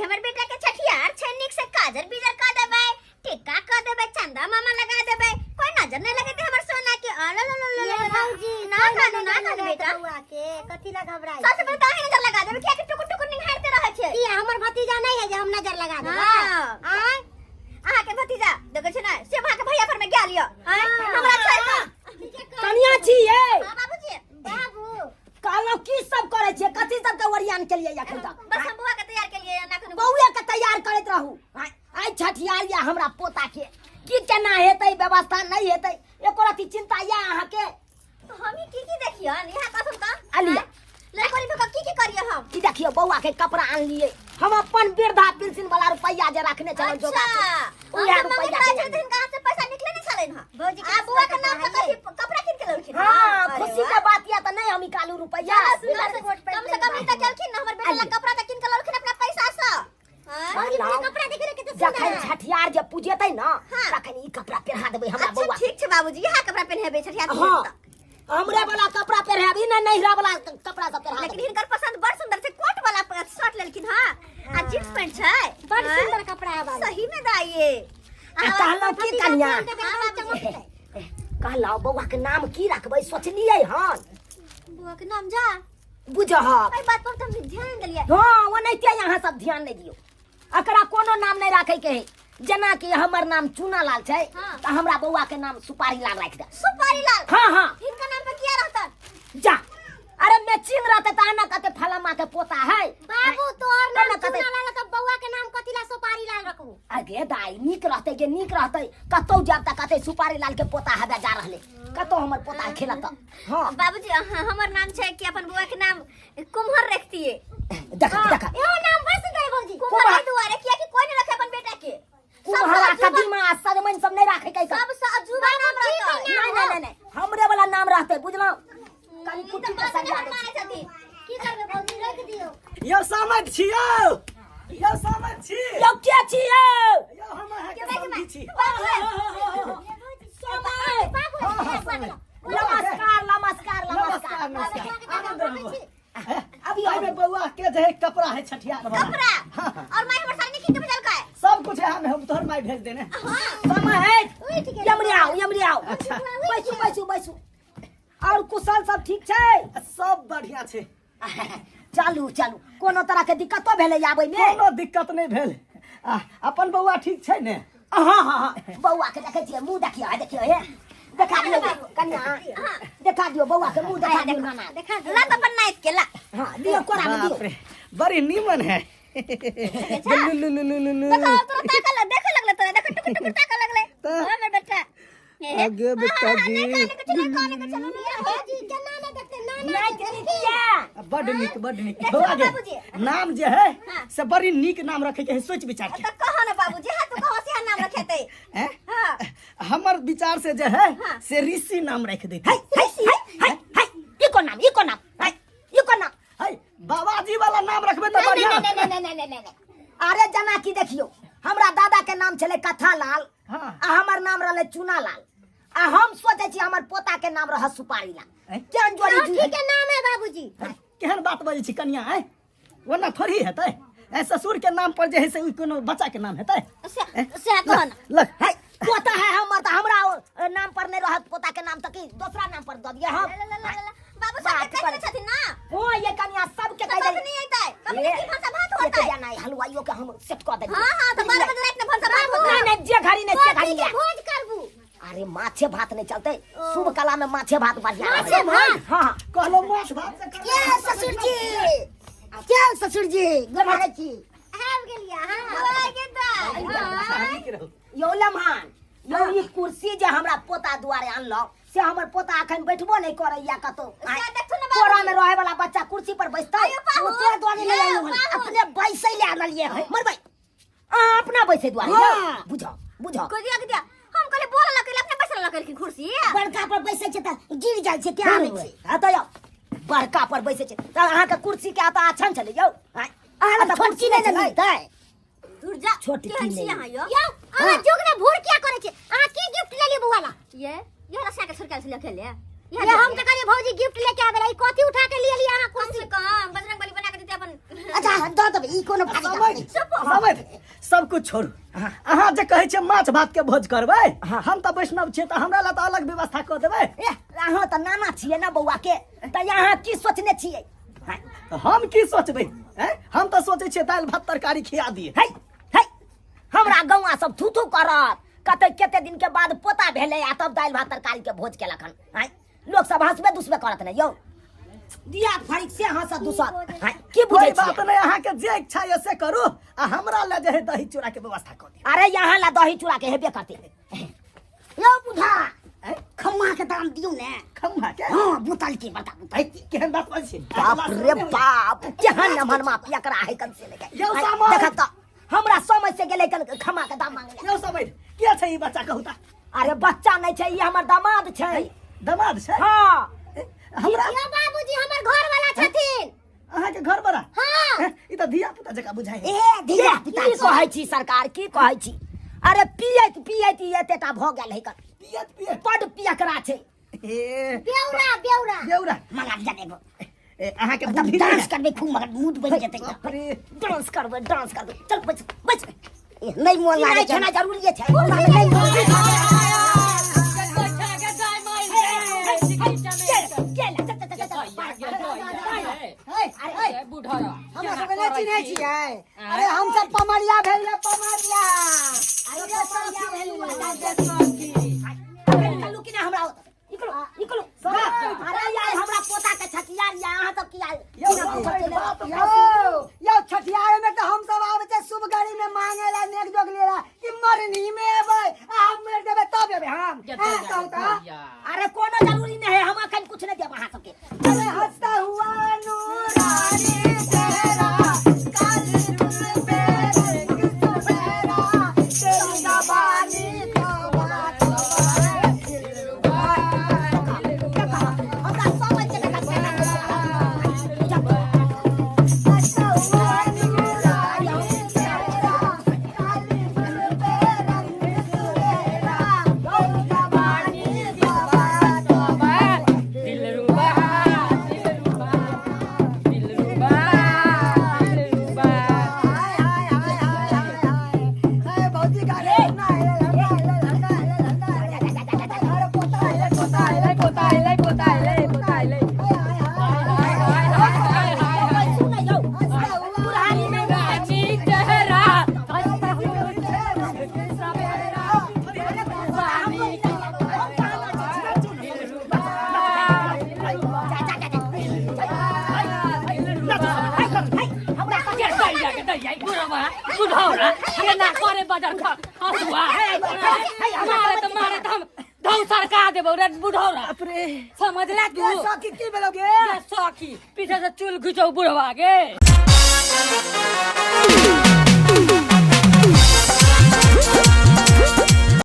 हमर बेटा के छठियार छै, नीक से काजर बिजर क देबै, टिक्का क देबै, चंदा मामा लगा देबै, कोई नजर नहीं लगेते हमर सोना के। अल ल ल ल ये ल। भौजी ना कानू, ना कानू बेटा। बौआ के कथी ला घबराई? सबसे पहिले तऽ अहीं नजर लगा देबै, कियाकि टुकुर टुकुर निहारते रहै छै। की हमर भतीजा नहीं है जे हम नजर लगा देबै? हाँ। आय। अहाँ के भतीजा देखै छै ने, से अहाँ के भैया पर में गेल यऽ। आँय, हमरा छोड़ि कऽ। कनिया छी ये? हाँ बाबूजी। बाबू। कहलहुँ की सब करै छियै, कथी सब के ओरियान केलियै एखन तक? बस हम बौआ के तैयार केलियै ना एखन। बौए के तैयार करैत रहू। आइ आइ छठियार या हमरा पोता के की केना हेतै, व्यवस्था नहीं हेतै, एको रति चिंता या अहाँके? तो हम ही की की देखियन यहाँ कसम का? अलिया। लड़कोरी भका की की करिए हम? की देखियो, बौआ के कपड़ा आनलियै हम अपन वृद्धा पेंशन वाला रुपैया जे रखने छलहुँ जोगा के। अच्छा, उएह हम तो रुपैया मंगल के छलथिन, कहाँ से पैसा निकले नहीं छलनि हँ। भौजी के आ बौआ के नाम पर कपड़ा कथी कपड़ा किन के लेलखिन? हाँ, अरे खुशी वाह। के बात या तऽ नहीं हम निकालू रुपैया। चलो, सुनो, कम से कम ई तऽ केलखिन ना, हमर बेटा ला कपड़ा तऽ किन के लेलखिन अपना पैसा से। हाँ? भौजी, लाओ। कपड़ा देखे के तो जखन छठियार जे पूजेतै ना, हाँ। तखन ई कपड़ा पहिरा देबै हमरा अच्छा बौआ। ठीक छै बाबूजी, इएह कपड़ा पहिनेबै छठियार के। हाँ, तऽ। हमरे वाला कपड़ा पहिराबी ने, नैहरा वाला कपड़ा सब पहिरा लेकिन देबै। हिनकर पसंद बड़ सुंदर छै, कोट वाला शर्ट लेलखिन हां आ जींस पैंट छै। बड़ हाँ? सुंदर कपड़ा है बाबू। सही में दाइये। आ कहलहुँ की कनिया, बाबूजी। कहलहुँ बौआ के नाम की रखबै, सोचलियै हन? बौआ के नाम जा बुझहक। एहि बात पर तऽ हम ध्यान देलियै। हाँ, ओनाहिते अहाँ सब ध्यान नहि दियौ, एकरा कोनो नाम नहि राखै के है। जेना कि हमर नाम चूना लाल छै, हाँ। तऽ हमरा बौआ के नाम सुपारी लाल राखि दे। सुपारी लाल? हाँ हाँ। हिनका नाम पर किया रहतन? जा, अरे मैचिंग रहते तऽ आना कहते फलामा के पोता है। बाबू, तोहर नाम केना कहते? चूना लाल के बौआ के नाम कथी ला सुपारी लाल रखबू? अगे दाई, नीक रहते गे, नीक रहते। कतौ जाब तऽ कहते सुपारी लाल के पोता हबे जा रहले, कतौ हमर पोता खेलत। हाँ। बाबूजी, हाँ, हमर नाम छै कि अपन बौआ के नाम कुम्हर रखतिए। देख देख। एहो नाम बड़ सुंदर है भौजी। कुम्हर एहि दुआरे किया कि कोई नहीं रखे अपन बेटा के। सब कुम्हरा, अजूबा- कदीमा आ सजमनि सब नहीं राखे के सब। सब से अजूबा नाम रहतै। नहीं नहीं नहीं नहीं, हमरे वाला नाम रहते, बुझलौं? कनी ई कुट्टी तऽ के बात सरिया नहि दै मानै छथिन। की करबै भौजी, रख दियौ। यौ समझ छी यौ, यौ समझ छी। यौ के छी यौ? यौ हम अहाँके समझी छी। समय। हाँ, हाँ, समय। नमस्कार नमस्कार। नमस्कार नमस्कार। नमस्कार, आनंद रहू। अभी एहिमे बौआ के जे है कपड़ा है छठियार वाला। कपड़ा? हाँ, हाँ। और माय हमर सामने की के भेजलकै? सब कुछ है हमें, हम तोहर माय भेज देने। हाँ। समय है। उठि गेलै। यमरे आओ, यमरे आओ। अच्छा। बैसू बैसू बैसू। और कुशल सब ठीक छै? सब बढ़िया छै। चलू चलू, कोनो तरह के दिक्कतो भेलै आबै में? कोनो दिक्कत नहीं भेल। आ, अपन बौआ ठीक छै ने? हाँ हाँ हाँ, बौआ के देखै छियै मुंह, देखियौ, हे देखियौ, हे देखा दियौ कन्या, देखा दियौ बौआ के मुंह, देखा दियौ नाना। देखा दियौ। ला तऽ अपन नाइत के ला। हाँ, दियौ कोरा में बाप दियौ। रे, बड़ी नीमन है। लु लु लु लु लु लु। देखो तोरा ताकऽ लग, देखऽ लगलै तोरा, देखो टुकुर टुकुर ताकऽ लगलै। तऽ- हाँ, हमर बेटा। आगे बेटा हाँ, जी। नहीं काने के चलो, काने के चलो, नहीं, भौजी केना ने देखते नाना नाइत के नीक देखी। यऽ। बड नीक, बड नीक। देखियौ बौआ गे, बाबूजी। नाम जे है हाँ। से बड़ी नीक नाम रखे के है, सोच विचार के। तऽ कहो ने बाबूजी, हाँ तू कहो से नाम रखेतै। हैं? हाँ। हमर विचार से जे है हाँ। से ऋषि नाम रख देते। है है है है है, ई कोन नाम, ई कोन नाम है, ई कोन नाम? है बाबाजी वाला नाम रखबे तऽ नहीं बढ़िया। नहीं नहीं नहीं नहीं नहीं नहीं। अरे जना की देखियो, हमरा दादा के नाम छलै कथा लाल, हाँ। आ हमर नाम रहलै चूना लाल, आ हम सोचै छी हमर पोता के नाम रहत सुपारी लाल। हैं? केहन जोड़ी ठीक जुड़ी? के नाम है बाबूजी। केहन बात बजै छी कनिया, आँय? ओना थोड़ी हेतै, ए ससुर के नाम पर जे है से उ कोनो बच्चा के नाम हेतै? से से कहो ने। लग है पोता है हमर तऽ हमरा ओ, नाम पर नहीं रहत पोता के नाम तऽ की दोसरा नाम पर दऽ दिअ हम? ला, ला, ला, ला, ला। बाबू बात सबके कहि पर- देने छथिन ना? हो ये कनिया सबके तऽ कहि कखनी देली। अइतै? कखनी की भनसा भात ये होतै? तो जाना है, हलवाइयों के हम सेट कऽ देलियै। हाँ हाँ, तऽ 12 बजे राति में भनसा भात होतै। नहीं नहीं, जे घड़ी नहीं से घड़ी के है। भोज करबू? अरे माछे भात नहीं चलते, शुभ कला में माछे भात बढ़िया रहै। माछे भात? हाँ हाँ। कहलो माछ भात से करबै। के ससुर जी, के ससुर जी, गोर लागै छी। आबि गेलियै अहाँ? गोर गे दाइ। हाँ, नीक रहू। यौ लम्हान यौ, ई कुर्सी जे हमरा पोता दुआरे अनलहुँ से हमर पोता अखन बैठबो नहीं करैया कतौ। से देखथुन ने बाबूजी। कोरा में रहे वाला बच्चा कुर्सी पर बैसतै? आयौ पाहुन। ओते दुआरे नहीं यौ अनलहुँ हन। पाहुन। अपने बैसै ले आनलियै हन। मरबै अहाँ अपना बैसै दुआरे। हाँ। बुझो बुझो। कोई दिया के दिया, हम कहले बोल लगे अपने बैसल लगलखिन कुर्सी। बड़का पर बैसै छै तऽ गिर जाइ छै, तें आनै छै। हाँ तऽ यौ बड़का पर बैसै छै तऽ अहाँके कुर्सी के तऽ आछन छलै यौ। आँय, अहाँ तऽ छोटकी कुर्सी नहि ने छलै। मिलतै? दूर जा। छोटकी केहन छी नहि। अहाँ यौ? यौ, अहाँ जुग में भूर किया करै छी? अहाँ की गिफ्ट लेलियै बौआ ला? ये रस्सा के छोड़का छलै खेले। ये हम तऽ कहलियै भौजी गिफ्ट लेके आबे ला, ई कथी उठा के लिए लियै अहाँ कम कुर्सी? से कम बजरंग बली बना के देते अपन। अच्छा दऽ देबै, ई कोनो भारी गप समझ नहि। समझ सब कुछ छोड़ू। अहाँ जे कहै छियै माछ भात के भोज करबै, हम तऽ वैष्णव छियै, तऽ हमरा लए तऽ अलग व्यवस्था कऽ देबै। ए, अहाँ तऽ नाना छियै ने बौआ के, तऽ अहाँ की सोचने छियै? तऽ हम की सोचबै? हैं? हम तऽ सोचै छियै दालि भात तरकारी खिया दिए। है है, हमरा गौआ सब थू थू करत, कते कते दिन के बाद पोता भेलै आ तब दालि भात तरकारी के भोज केलक हन। आँय, लोक सब हंसबे दुसबे करत ने यौ, दिया फरिक से हंसत दुसत। आँय, की बुझै कोई बात छियै? नहीं, अहाँ के जे इच्छा यऽ से करू, आ हमरा लए जे है दही चूड़ा के व्यवस्था कऽ दियौ। अरे यहाँ ला दही चूड़ा के हेबे करते यौ बुढ़ा, आँय? खम्मा के दाम दियौ ने। खम्मा के? हाँ, बोतल के बड़का बोतल। आँय, केहन बात बाजै छी? बाप रे बाप, केहन नमहर माफिया करा है कन से लेके। यौ आँय, सामान। देखत तऽ हमरा समझ से गेलै कन खम्मा के दाम मांगे ला। यौ समझ के छै ई बच्चा कहू तऽ? अरे बच्चा नहीं छै, ई हमर दामाद छै। दामाद छै? हाँ। हमरा यौ बाबूजी हमर घर वाला छथिन। अहाँ के घर बड़ा? हाँ। ई तऽ धिया पुता जकाँ बुझाइ है। ए धिया पुता की कहै छी सरकार, की कहै छी? अरे पियैत पियैत ई एतेटा भऽ गेल है कन। पियैत पियैत बड पियकरा छै। ए बेउरा बेउरा बेउरा मंगा दिया एगो। ए, अहाँ के तब बुद्धि डांस करबै खूब, मगर मूड बनि जेतै। बाप रे। डांस करबै, डांस करबै, चल बैस बैस। ए, नहि मोन लागै खेनाइ छै। खेनाइ जरूरी छै। हमरा सबके नहि चिन्है छियै? अरे हम सब पमरिया भेलियै, पमरिया। निकलू कि नहि हमरा ओतऽ? निकलू निकलू। अरे यार, हमरा पोता के छठियार या अहाँ सब किया यौ बाप, यौ यौ, छठियार में तऽ हम सब आबै छै शुभ घड़ी में मांगे ला, नेक जोग लेला कि मरनी में एबै आ हम मरि जेबै तब एबै हम? हैं, कहू तऽ। अरे कोनो जरूरी नहीं है, हम अखन कुछ नहीं देब अहाँ सबके। अरे हंसता हुआ नूरानी चेहरा, काली जुल्फ पे रंग सुनहरा, तेरी जबानी तौबा तौबा दिलरुबा। हमरा समझ के देखा हंसता हुआ नूरानी चेहरा, काली जुल्फ पे रंग सुनहरा, तेरी जबानी तौबा तौबा। दिलरुबा दिलरुबा दिलरुबा दिलरुबा। हाय हाय हाय हाय हाय हाय हाय, भौजी का रे ना रे ना रे ना रे ना रे, अरे पोता आइले, पोता आइले, पोता आइले, पोता आइले, पोता आइले। हाय हाय हाय हाय सुन यौ, हंसता हुआ बुढ़ारी में रानी चेहरा। बुढ़ौरा करे बजर हसुआ मारे त मारे त हम धौ सरका देबौ रे बुढ़ौरा, समझला तू? सखी, की भेलो गे? सखी, पीछे से चुल घिचौ बुढ़वा के।